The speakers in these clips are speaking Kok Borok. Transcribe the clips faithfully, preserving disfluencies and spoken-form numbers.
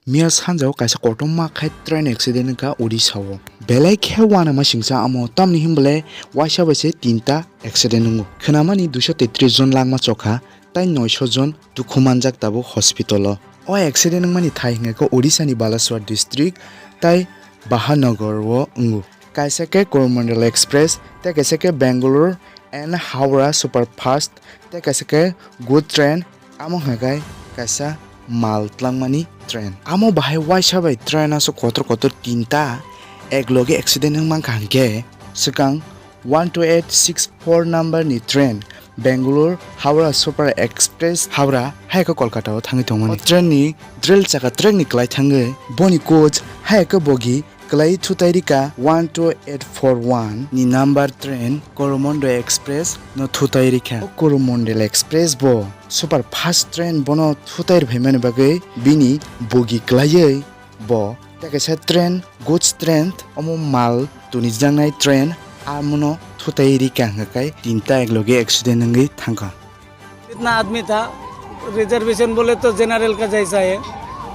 Miya sanjao kaisa kotorma khai train accident wngkha Odisha o. Belai khe uanama singsa amo, tamni hinbole waisa bai se tinta accident wngo. Khwnamani duiso tetris jon langma chokha, tai noiso jon dukhu manjak tabuk hospital o. O accident wngmani thai hwnkhe khe Odisha ni Balaswar district tai Bahanagar o wngo. Kaisa khe Coromandel Express, tei kaisa khe Bangalore and Howrah Superfast, tei kaisa khe Good Train, amo hwnkhe kaisa mal tlangmani train. Amo bahai waisa bai train aswk kotor kotor tinta ek loge accident wng mankha hwnkhe, swkang one two eight six four number ni train Bangalore Howrah Super Express Howrah hai khe Kolkata o thangwi tongmani. O train ni drill chakha track ni kwlai thangwi boni coach hai khe bogi kwlai thutai rika one two eight four one ni number train Coromandel Express no thutai rikha. O Coromandel Express bo super fast train bono thutai rwphaimani bagwi bini bogi kwlaiwi bo tei kaisa train, goods train, omo mal tonijaknai train, amono thutai rikha hwnkhe tinta ekloge accident wngwi thangkha. कितना आदमी था, रिजर्वेशन बोले तो जनरल का जैसा है,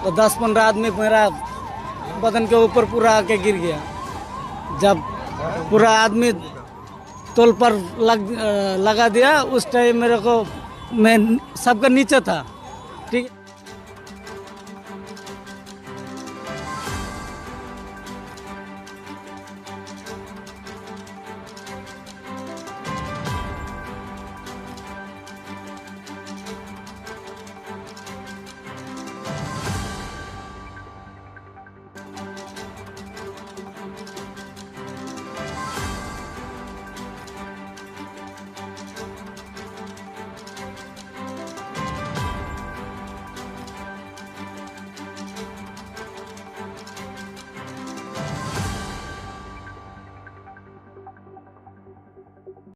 तो दस पंद्रह आदमी मेरा बदन के ऊपर पूरा आके गिर गया। जब पूरा आदमी तोल पर लग, लगा दिया, उस टाइम मेरे को, मैं सबका नीचे था, ठीक है।